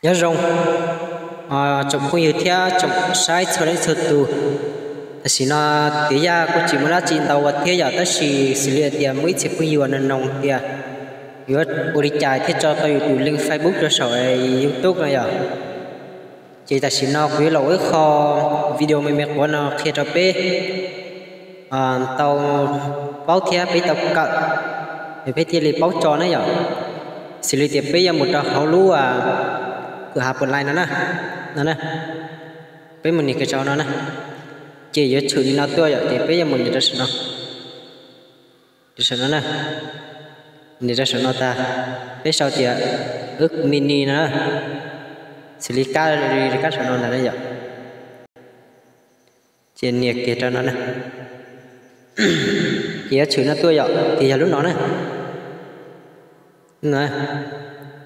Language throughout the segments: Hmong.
Nyob zoo tsoom phooj ywg thiab tsoom saib txhua leej txhua tus. Tam sim no Tiav Yaj kuj tsis muaj dab tsi ntau ua thiab yom, tab sis xws li tias muaj ib txhia phooj ywg uas nug nug tias yuav ua li cas thiaj tso tau yus tus link Facebook rau saum YouTube no yom. Ces tam sim no kuv yuav los ua ib qho video me me quav no qhia rau peb tau paub thiab peb tau kawm, es peb thiaj li paub tso na yom. Xws li tias peb yuav mus rau hauv lub kwm hav pus lais no na, no na, peb mus nias kiag rau no na, ces yuav tshwm li no tuaj yom, ces peb yuav mus nias rau saum no, rau saum no na, nias rau saum no tag, peb sau tias wb mini no na, xws li kab, kab saum no ntag na yom. Ces nias kiag rau no na, ces yuav tshwm no tuaj yom, ces yog lub no na.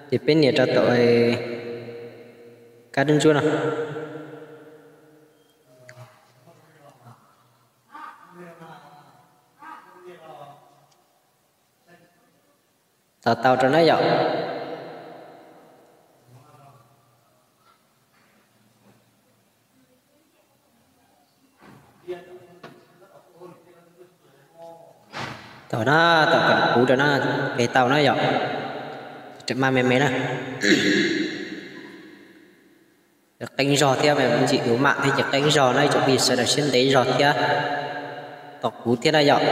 Ces peb nias rau tom kab dub ntsuab no. Tau tau rau na yom. Tau na, tau kom kuv rau na, es tau na yom. Rau maj me me na. Qeeb zog thiab, me ntsim tus mam thiab ces qeeb zog na, ib tsoom phooj ywg sawv daws siab ntev zog thiab, tos kuv thiab na yom.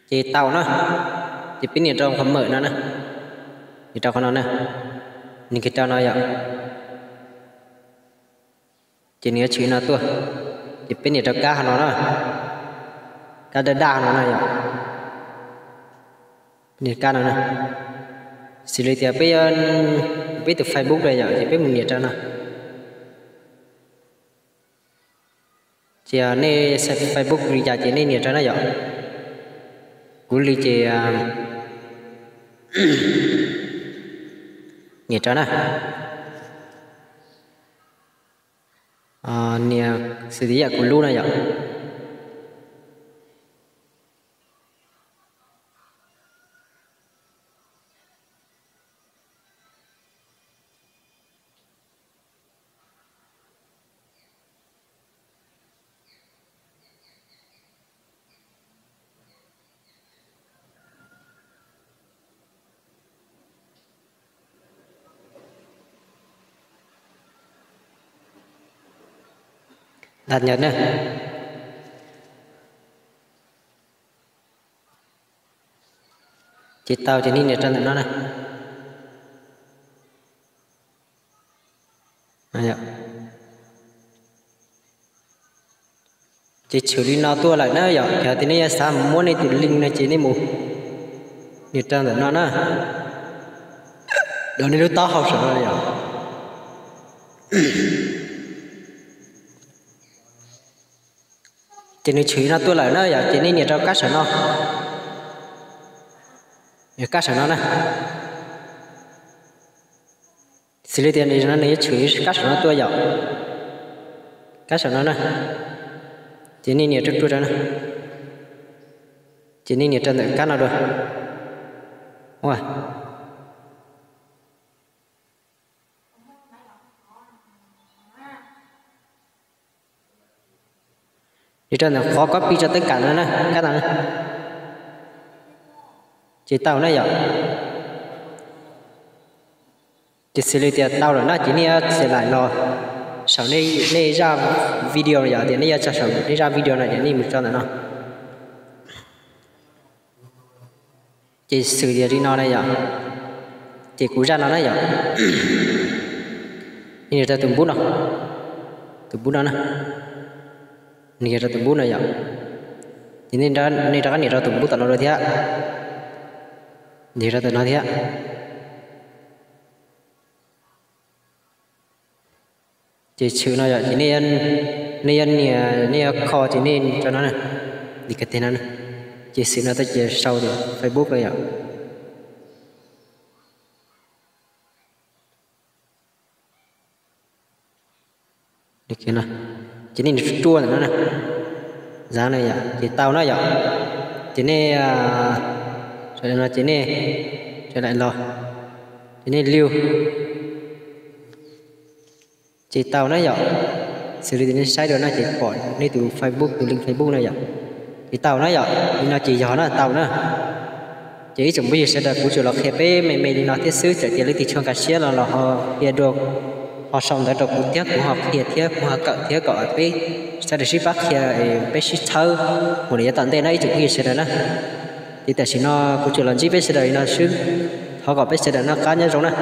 Ces tau na, ces peb nias rau qhov mawm no na, nias rau qhov no na, nias kiag rau no yom. Ces nws yuav tshwm no tuaj, ces peb nias rau kab hauv no na, kab daj daj no na yom. Nias kab no na, xws li tias peb, peb tus Facebook na yom, ces peb mus nias rau no. Ces nej Facebook li cas ces nej nias rau na yom. Kuv li ces nias rau na. Nias xws li yam kuv lub na yom. Laj nyawv na. Ces tau ces nej nias rau ntawm no na. Ces tshwm li no tuaj lawm na yom. Yog tias nej yuav xav mus muab nej tus link no ces nej mus nias rau ntawm no na, rau nej lub taub hau saum no yom. Ces nws tshwm li no tuaj lawm na yom, ces nej nias rau kab saum no, nias kab saum no na. Xws li tias nws yuav tshwm kab saum no tuaj yom, kab saum no na. Ces nej nias rau ruaj rau na, ces nej nias rau ntawm kab no dua. Nias rau ntawm qhov copy tso tawb kam no na, kab no na. Ces tau na yom. Ces xws li tias tau lawm na ces nej yuav txiav laim los saum nej zaj video no yom, tias nej yuav tso saum nej zaj video no ces nej mus tso ntawm no. Ces xws li no na yom, ces kuv zaj no na yom, nej nias rau tus npub no, tus npub no na, nias rau tus npub no yom, ces nej rov qab nias rau tus npub tom no dua thiab, nias rau tom no thiab. Ces tshwm no yom, ces nej yuav nias, nej yuav kho ces nej rau no na, nias kiag teg no na, ces xws no tuaj ces sau tias Facebook no yom. Ces nej nias ruaj ruaj ntawm no na, zav na yom, ces tau na yom. Ces nej, no ces nej, los, ces nej liu, ces tau na yom. Xws li tias nej saib dua no ces pom nej tus Facebook, tus link Facebook na yom. Ces tau na yom, li no ces yog na, tau na. Ces ib tsoom phooj ywg sawv daws, kuv tsuas los qhia peb me me li no thiab xwb, txawm tias leej twg tsis nkag siab los los ho qhia dua, ho sau ntawv rau kuv thiab kuv ho qhia thiab kuv ho kawm thiab kom peb sawv daws sib pab qhia, peb sib txhawb mus rau yav tom ntej no ib tsoom phooj ywg sawv daws na. Ces tam sim no kuv tsuas los ntsib peb sawv daws li no xwb, thov kom peb sawv daws noj qab nyob zoo na.